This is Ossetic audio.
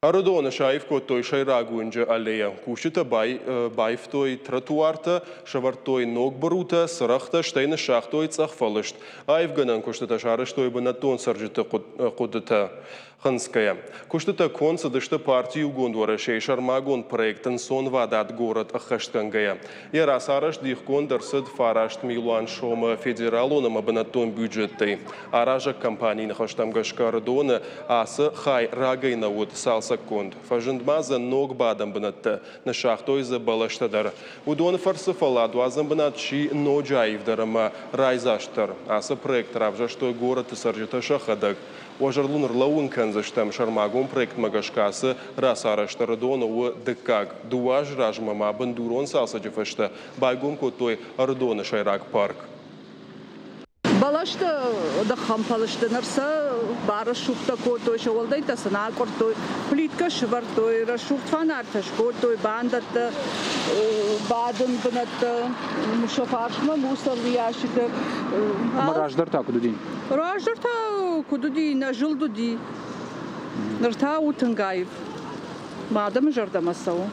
Ӕрыдоны саив кодтой сӕйраг уынджы аллейӕ. Кусджытӕ баивтой тротуартӕ, сӕвӕрдтой ног бырутӕ, цырӕгътӕ, стӕй ныссагътой цъӕх фӕлыст. Аивгӕнӕн куыстытӕ сарӕзтой бынӕттон цӕрджыты хъуыдытӕ хынцгӕйӕ. Куыстытӕ конд цыдысты парти Иугонд Уӕрӕсейы сӕрмагонд проект Ӕнцонвадат горӕт ӕххӕстгӕнгӕйӕ. Йӕ рацарӕзт дихгонд ӕрцыд 9 милуан сомы федералон ӕмӕ бынӕттон бюджеттӕй. Аразӕг компанийы ныхӕстӕм гӕсгӕ Ӕрыдоны ацы хай рагӕй нӕ уыд цалцӕггонд. Фӕзынд ма дзы ног бадӕн бынӕттӕ, ныссагътой дзы бӕлӕстӕ дӕр. Уыдоны фӕрцы фӕлладуадзӕн бынат сси ноджы аивдӕр ӕмӕ райдзастдӕр. Ацы проект равзӕрстой горӕты цӕрджытӕ сӕхӕдӕг. Уӕ зӕрдыл ӕрлӕууын кӕндзыстӕм, сӕрмагонд проектмӕ гӕсгӕ ацы рацарӕзт Ӕрыдоны у дыккаг. 2 азы размӕ ма бындурон цалцӕджы фӕстӕ байгом кодтой Ӕрыдоны сӕйраг парк. Бӕлӕсты ныххӕмпӕл сты, ныр сӕ барӕсугъдтӕ кодтой, сӕ уӕлдӕйттӕ сын акъуырдтой, плиткӕ сывӕрдтой, рӕсугъд фанартӕ скодтой, бандӕттӕ, бадын бынӕттӕ, сӕ фарсмӕ мусоры ящиктӕ. Ӕмӕ раздӕр та куыд уыди? Раздӕр та куыд уыди, нӕ зылд уыди. Ныр та у тынг аив. Мӕ адӕмы зӕрдӕмӕ цӕуы.